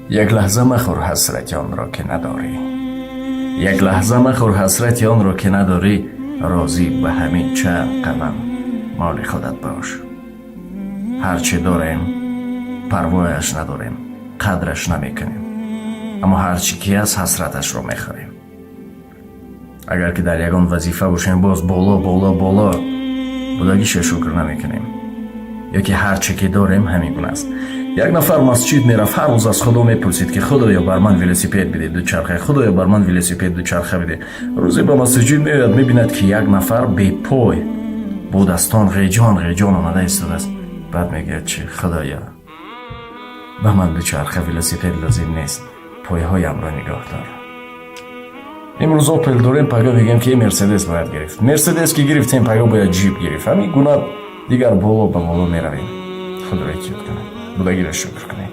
Як лаҳза махӯр ҳасрати онро, ки надорӣ, як лаҳза махӯр ҳасрати онро, ки надорӣ. Розӣ ба ҳамин чанд қадам моли худат бош. Ҳарчи дорем, парвояш надорем, қадраш намекунем, аммо ҳарчи ки аст, ҳасраташро мехӯрем. Агар ки дар ягон вазифа бошем, боз боло, боло, боло будагиша шукр намекунем ё ки ҳарчи ки дорем, ҳамин гуна аст. Як нафар масҷид мерафт, ҳар рӯз аз Худо мепурсид, ки Худоё, бар ман велосипед биде, дучарха, Худоё, бар ман велосипед, дучарха биде. Рӯзе ба масҷид меояд, мебинад, ки як нафар бепой бо дастон ғеҷон ғеҷон омада истодааст. Баъд мегӯяд, чи Худоё, ба ман дучарха, велосипед лозим нест, пойҳоямро нигоҳ дор. Имрӯз Опел дорем, пага мегӯем, ки Мерседес бояд гирифт. Мерседес ки гирифтем, пага бояд Джип гирифт. Ҳамин гуна дигар боло ба боло меравем. Худро эҳтиёт кунед, будагиро шукр кунед.